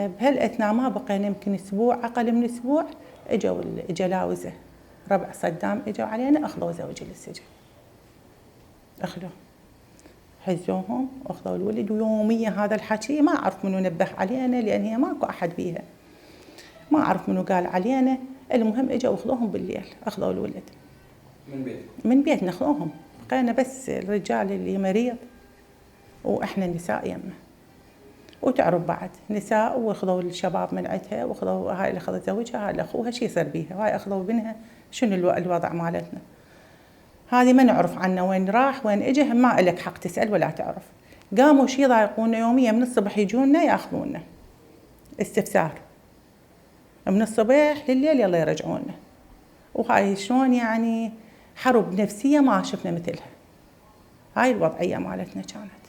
بهالأثناء ما بقينا يمكن أسبوع، أقل من أسبوع، إجوا الجلاوزة، ربع صدام إجوا علينا أخذوا زوجي للسجن. أخذوه حزوهم وأخذوا الولد، ويوميا هذا الحكي ما أعرف منو نبه علينا، لأن هي ماكو أحد بيها، ما أعرف منو قال علينا. المهم إجوا وأخذوهم بالليل، أخذوا الولد من بيتكم؟ من بيتنا أخذوهم، بقينا بس الرجال اللي مريض وإحنا النساء يمه. وتعرف بعد نساء، واخذوا الشباب من عندها، واخذوا هاي اللي اخذت زوجها، هاي اللي اخوها، شو يصير بيها، هاي اخذوا بنها، شنو الوضع مالتنا؟ هذه ما نعرف عنه وين راح وين اجى، ما لك حق تسال ولا تعرف. قاموا شي يضايقونا يوميا، من الصبح يجونا ياخذونا استفسار، من الصبح لليل يلا يرجعونا. وهاي شلون يعني حرب نفسيه ما شفنا مثلها. هاي الوضعيه مالتنا كانت.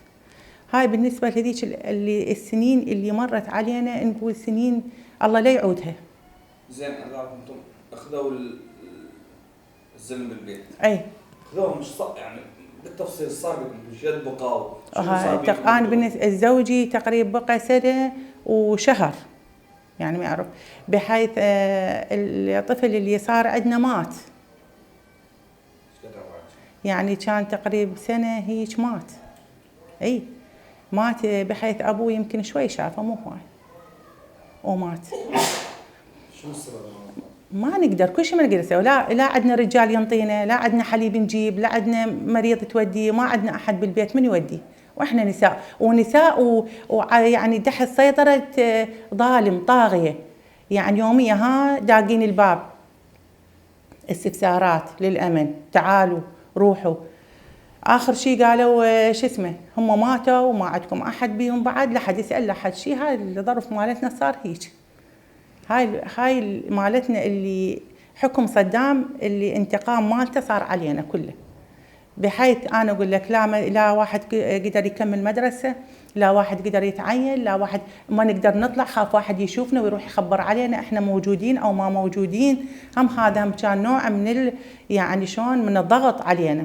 هاي بالنسبة لهذيك اللي السنين اللي مرت علينا، نقول سنين الله لا يعودها. زين انتم اخذوا الزلم بالبيت. اي. اخذوهم مش يعني بالتفصيل صار بكم جد بقاو. انا بالنسبة زوجي تقريبا بقى سنة وشهر، يعني ما اعرف، بحيث الطفل اللي صار عندنا مات. يعني كان تقريبا سنة هيك مات. اي مات، بحيث ابوه يمكن شوي شافه مو هواي ومات. شنو السبب؟ ما نقدر، كل شيء ما نقدر نسوي، لا عندنا رجال ينطينا، لا عندنا حليب نجيب، لا عندنا مريض توديه، ما عندنا احد بالبيت من يودي، واحنا نساء ويعني تحت سيطرة ظالم طاغية. يعني يوميا داقين الباب، استفسارات للأمن، تعالوا روحوا. آخر شيء قالوا شو اسمه، هم ماتوا وما عندكم أحد بيهم بعد، لا حد يسأل لا حد شيء. هاي الظرف مالتنا صار هيك. هاي مالتنا اللي حكم صدام اللي انتقام مالته صار علينا كله. بحيث أنا أقول لك لا واحد قدر يكمل مدرسة، لا واحد قدر يتعين، لا واحد ما نقدر نطلع، خاف واحد يشوفنا ويروح يخبر علينا احنا موجودين أو ما موجودين. هذا كان نوع من يعني شلون من الضغط علينا.